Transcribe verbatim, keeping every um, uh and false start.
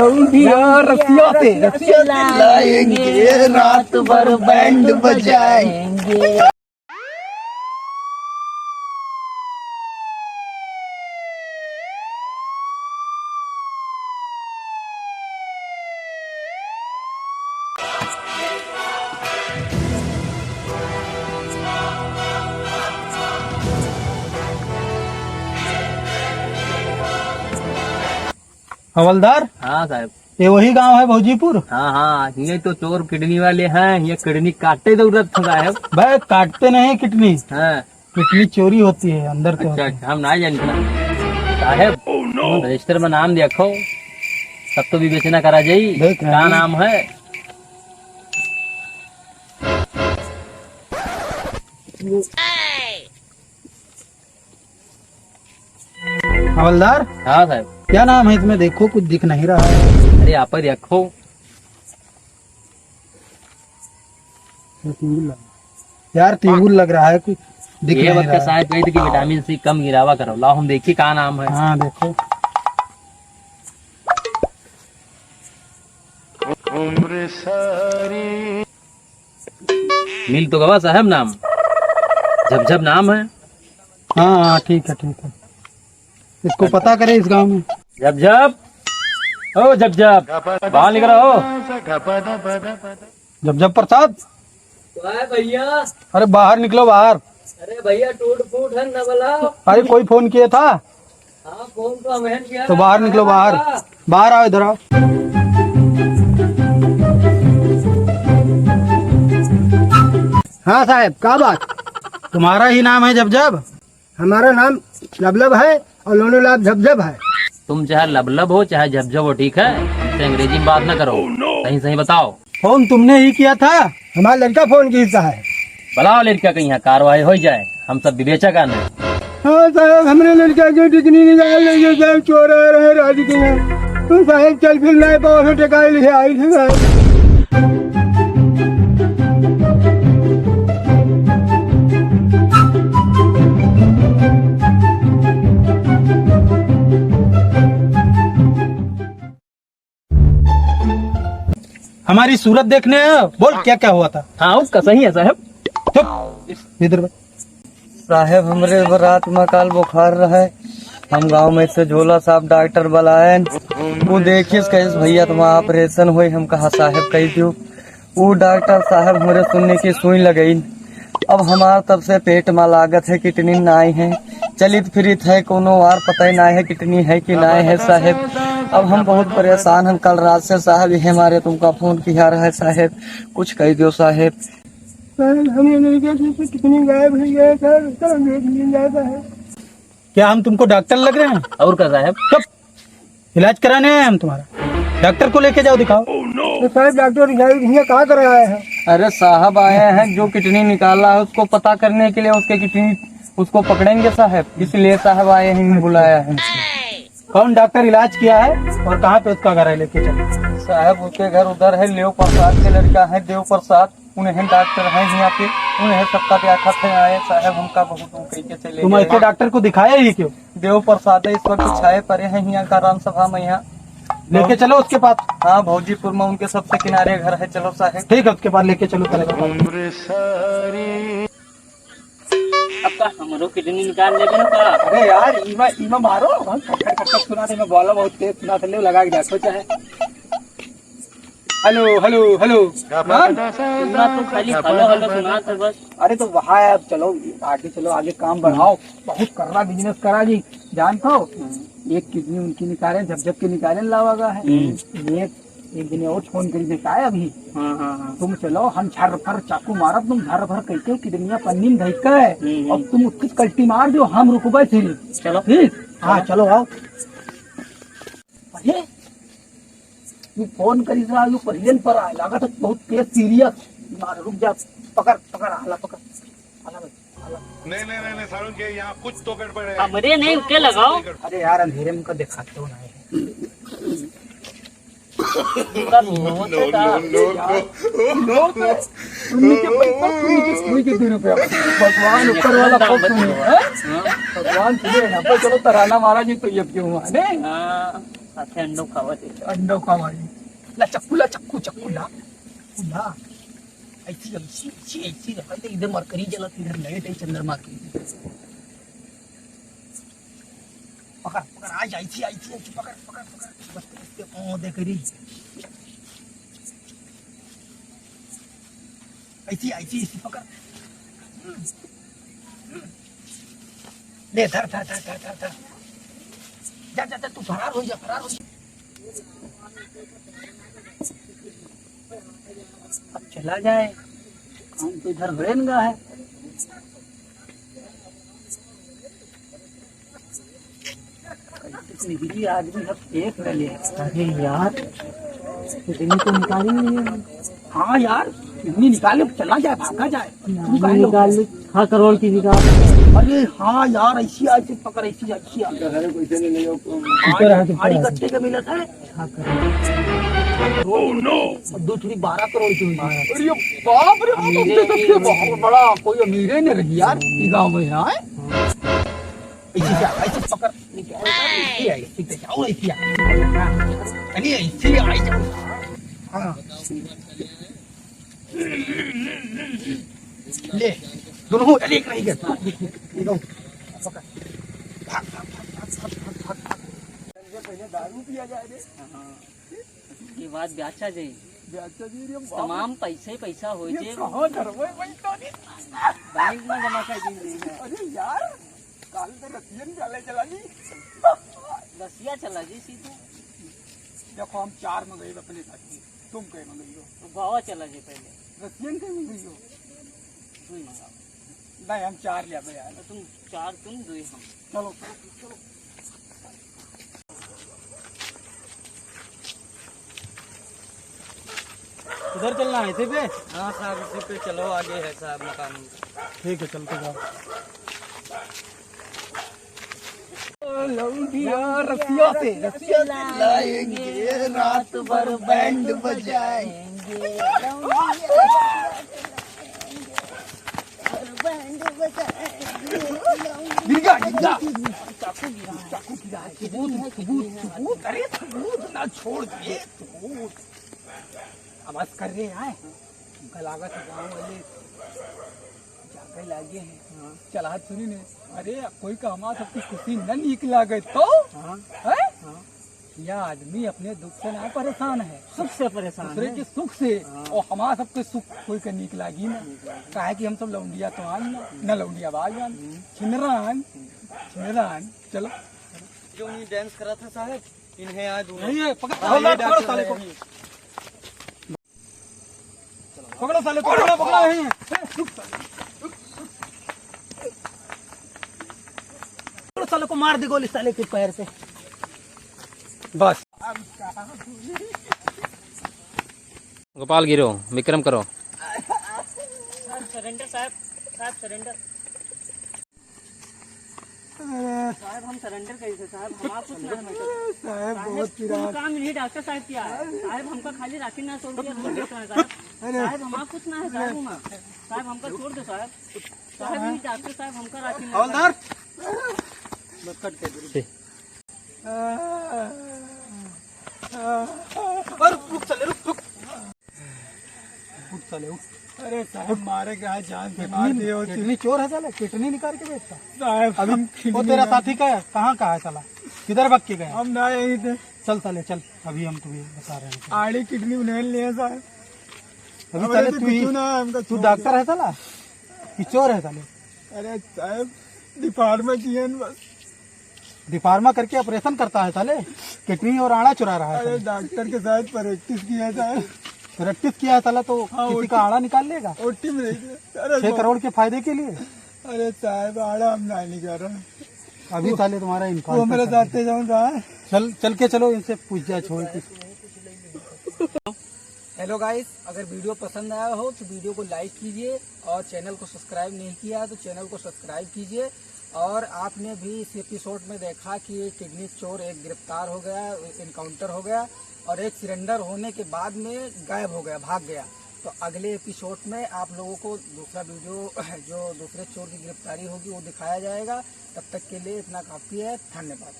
भैया, रसिया से, रसिया से लाएंगे, रात भर बैंड बजाएंगे। हवलदार, हाँ साहब। ये वही गांव है भौजीपुर? हाँ, हाँ, ये तो चोर किडनी वाले हैं, ये किडनी काटते दौड़त हो साहब। भाई, काटते नहीं किडनी। हाँ। किडनी चोरी होती है, अंदर से अच्छा, होती है। अच्छा, हम ना जानते ना। साहब, रजिस्टर में नाम देखो, तब तो विवेचना करा जाई। देख रहे का हैं। नाम है? हवलदार? हाँ साहब। क्या नाम है इसमें? देखो, कुछ दिख नहीं रहा है। अरे, आप ही देखो। ये तिंगुल लग, यार, तिंगुल लग रहा है, कुछ दिख ये नहीं वक्त रहा है। शायद कही थी कि विटामिन सी कम गिरावा करो। लाओ, हम देखी का नाम है। हाँ, देखो। मिल तो गवा साहब नाम, झपझप नाम है। हाँ, हाँ, ठीक है, ठीक है। इसको पता करे इस गांव में। झपझप, ओ झपझप, बाहर निकल रहा हो। झपझप प्रसाद। वाह भैया। अरे बाहर निकलो, बाहर। अरे भैया, टूट फूट है न बुलाओ। अरे कोई फोन किया था? हाँ, फोन तो हमें किया तो था। बाहर निकलो, बाहर। बाहर आओ, इधर आओ। हाँ साहब, का बात? तुम्हारा ही नाम है झपझप? हमारा नाम लबलब है और लोनो लाभ झपझप है। तुम चाहे लबलब हो, चाहे झपझप हो, ठीक है? हमसे अंग्रेजी में बात ना करो, सही सही बताओ। फोन तुमने ही किया था? हमारा लड़का फोन किया है। बुलाओ लड़का के, यहाँ कार्रवाई हो जाए, हम सब विवेचक आने। हाँ साहब, हमरे लड़का के टिकनी निकाल लेंगे साहब, चोर आ रहे रात के यहाँ। तो साहब चल फिर लाए पाओ से टिकाई लिखे आई थे साहब। हमारी सूरत देखने आया, बोल क्या क्या हुआ था? हाँ, उसका सही है साहब। चुप, इधर बैठ। साहेब, हमरे रात में काल बुखार रहे, हम गाँव में से झोला साहब डॉक्टर बुलाएन, वो देखिस कहिस भैया तुम्हारा ऑपरेशन होई, हम कहा साहेब कही दियो, वो डॉक्टर साहेब हमरे सुनने की सुई लगइन। अब हमार तब से पेट में लागत है, किडनी नाई है, चलित फिरित है, कोनो आर पता ही नाई है, किडनी है कि नाई है साहेब। अब हम बहुत परेशान हैं, कल रात से साहेब यही मारे तुमका फोन किया रहा है साहेब, कुछ कही दियो साहेब। साहेब, हमें लड़का जैसे किडनी गायब हो गया है साहेब, उसका हम देख लिया जाता है। क्या हम तुमको डॉक्टर लग रहे हैं? और का साहेब? चुप। इलाज कराने आए हम तुम्हारा। डॉक्टर को लेके जाओ, दिखाओ। तो साहेब, डॉक्टर यहाँ, यहाँ का कर आए हैं? अरे साहब, आए हैं जो किडनी निकाला है उसको पता करने के लिए, उसके किडनी उसको पकड़ेंगे साहेब, इसलिए साहेब आए हैं, बुलाया है। कौन डॉक्टर इलाज किया है और कहाँ पे उसका घर है, लेके चलो। साहेब, उसके घर उधर है, लेव प्रसाद के लड़का है, देव प्रसाद। उन्हें डॉक्टर हैं यहाँ पे, उन्हें सबका देखत है आए साहेब, हमका बहुत ऊँच कइके चले तुम गए। ऐसे डॉक्टर को दिखाया ही क्यों? देव प्रसाद है, इस वक्त छाए पड़े हैं यहाँ ग्राम सभा में यहाँ। लेके चलो उसके पास। हाँ, भौजीपुर में उनके सबसे किनारे घर है, चलो साहेब। ठीक है, उसके पास लेके चलो पहले। अब का हमरो किडनी निकाल लेबे न का? अरे यार, इमा, इमा मारो, हम खटखट खटखट सुना थे, मैं बोला बहुत तेज सुना थे, ले लगा के देखो चाहे। हेलो, हेलो, हेलो। हाँ? सुना तो खाली हेलो, हेलो सुना था बस। अरे तो वहाँ है, अब चलो आगे, चलो आगे काम बढ़ाओ, बहुत कर्रा बिजनेस करा जी, जानत हो? एक किडनी उनकी निकाले, झपझप के निकाले लावा गा है। हम्म। ये एक दिन और फोन करी दे, "काय अभी?" हाँ, हाँ, हाँ। तुम चलो, हम झर फर चाकू मारब, तुम झर फर कइके किडनिया पन्नी में धइके, हम्म, हम्म। अब तुम उसकी कल्टी मार दो, हम रुकबे फिर। चलो। ठीक? हाँ, चलो। चलो, आओ। अरे, तू फोन करी रहा, यू पहले पर आए, लागत है बहुत तेज सीरियस। मार, रुक जा, पकड़, पकड़, आला पकड़, आला भाई। नहीं, नहीं, नहीं, नहीं, सारुण के यहाँ कुछ तो गड़बड़ है। हमरे नहीं, उनके लगाओ। अरे यार, अंधेरे में उनका दिखाते हो ना। उनका मुंह से कहा, नो, नो, नो, नो। उन्हीं के पैसा, उन्हीं के, उन्हीं के दो रुपया। भगवान ऊपर वाला खूब सुने, हैं? भगवान सुने, यहाँ पर चलो तराना महाराज जी तो ये क्यों हुआ, नहीं? हाँ। साथे अंडो खावा दे। अंडो खावा दे। ला चक्कू ला, चक्कू, चक्कू ला। चक्कू ला। ऐसी, ऐसी, ऐसी, ऐसी रखा दे, इधर मरकरी जला, इधर लाइट है चंद्रमा की। पकड़, पकड़, आ जा, ऐसी, ऐसी, ऐसी, पकड़, पकड़, पकड़। बस, बस, ओ, देख रही। ऐसी, ऐसी, ऐसी पकड़। ले, धर, धर, धर। जा, जा, जा, तू फरार हो जा, फरार हो जा। अब चला जाए, काम तो इधर होए न गा है। इतनी बिजली आदमी सब देख रहे हैं। अरे यार, किडनी तो निकाली नहीं है। हाँ यार, किडनी निकाले, चला जाए, भागा जाए। तू काहे लोग निकाल ली, छह करोड़ की निकाल। अरे हाँ यार, ऐसी आज पकड़, ऐसी, ऐसी आज। इधर है, कोई से ले ले जाओ। इधर है, इधर आड़ी है। कट्टे का मिला था। छह करोड़। Oh no! और दो थोड़ी बारह करोड़ की हुई है। अरे बाप रे बाप, मेरे अब तो सबसे बहुत बड़ा कोई अमीर ही नहीं रही यार, ये गाँव में है। ऐसे क्या, ऐसे पकड़, ऐसे आई, ऐसे जाओ, ऐसे आ। चलिए, ऐसे आई जाओ। हाँ। ले, दोनों हो, अरे एक रह गया। ये लो, पकड़। भाग, भाग, भाग। पहले दारू पिया जाए रे। हाँ। के बाद ब्याचा जाई। ब्याचा जाई रे बाप। तमाम पैसे पैसा हो ये जे। कहाँ धरवे पैसा रे? बैंक में जमा कर दी। अरे यार, काल तो रसियन चले चला जी। रसिया चला जी सीधे। देखो, हम चार मंगाई अपने साथी, तुम कई मंगाई हो? तो गोवा चला जी पहले। रसियन कई मंगाई हो? तू ही मंगाओ। नहीं, हम चार ले आवे यार। तो तुम चार, तुम दो ही हम। चलो, चलो, चलो। उधर चलना है, इसी पे? हाँ साहब, इसी पे चलो, आगे है साहब मकान। ठीक है, चलते जाओ। लौंडिया रसिया से, रसिया से लाएंगे, रात भर बैंड बजाएंगे। गिर गया, गिर गया। चाकू गिरा, चाकू गिरा है। सबूत है, सबूत, सबूत, अरे सबूत ना छोड़ दे, सबूत। आवाज कर रहे हैं, हमका लागत है गाँव वाले जागे लागे हैं। हाँ। चला सुनी ने, अरे कोई का हमार सबकी खुशी न नीक लागे तो? हाँ। हैं? हाँ। यह आदमी अपने दुख से ना परेशान है, सुख से परेशान दूसरे है। के सुख से। हाँ। और हमार सबके सुख कोई के नीक लागी ना। नीक लागी। काहे कि हम सब लौंडिया तो आन ना, हम्म। न लौंडिया बाज आन। हम्म। छिनरान, हम्म। छिनरान, चलो। जो उन्हीं डांस करा था साहब, इन्हें आज नहीं है, पकड़, हाँ, ये पकड़ो डांस साले को। करा है। पकड़ो साले, पकड़ो, पकड़ो, यहीं है। पकड़ो साले को, मार दे गोली साले के पैर पे। बस। गोपाल गिरो, विक्रम करो। सरेंडर साहब, साहब सरेंडर। अरे। साहब, हम सरेंडर कइसे साहब, हमार कुछ ना है, मतलब। साहब, बहुत पिरात। काम नहीं डॉक्टर साहब किया है। साहब, हमका खाली राखी ना छोड़ दिया, हम देख रहे हैं, साहब। अरे। साहब, हमार कुछ ना है, साहब, अरे। हमार। साहब, हमका छोड़ दो, साहब। साहब, नहीं, डॉक्टर साहब, हमका राखी ना हवलदार। बस कट कर दे। और रुक, चले, रुक, रुक। उठ साले, उठ। अरे साहब, मारे के आज जान से मार किडनी, दिए होते। किडनी चोर है साले, किडनी निकाल के बेचता। साहब, अभी हम वो किडनी तेरा ना साथी का है, कहाँ का है साला? किधर भाग के गया? हम ना यहीं थे। चल साले, चल, अभी हम तुम्हें बता रहे हैं। आड़ी किडनी उन्हें लिए साहब। अभी हमारे साले तो तू ही, कुछ ना, हमका तू छोड़ दे। डॉक्टर है साला कि चोर है साले? अरे साहब, डिपार्टमेंट ही है बस। डिफार्मा करके ऑपरेशन करता है साले, किडनी और आड़ा चुरा रहा है अरे साले। डॉक्टर के साथ प्रैक्टिस किया था। प्रैक्टिस किया है साला तो हाँ, किसी का ओटी। आड़ा निकाल लेगा? ओटी में रह गया। अरे छह बाप। करोड़ के फायदे के लिए। अरे साहब, आड़ा हम ना निकाल रहे। अभी वो, साले तुम्हारा वो इनकाउंटर मेरे कर साथ देंगे। जाऊँ रहा है। चल, चल के चलो, इनसे पूछ जा, छोड़ कुछ। हेलो गाइस, अगर वीडियो पसंद आया हो तो वीडियो को लाइक कीजिए और चैनल को सब्सक्राइब नहीं किया है तो चैनल को सब्सक्राइब कीजिए। और आपने भी इस एपिसोड में देखा कि एक किडनी चोर एक गिरफ्तार हो गया, एनकाउंटर हो गया और एक सरेंडर होने के बाद में गायब हो गया, भाग गया। तो अगले एपिसोड में आप लोगों को दूसरा वीडियो, जो दूसरे चोर की गिरफ्तारी होगी, वो दिखाया जाएगा। तब तक के लिए इतना काफ़ी है। धन्यवाद।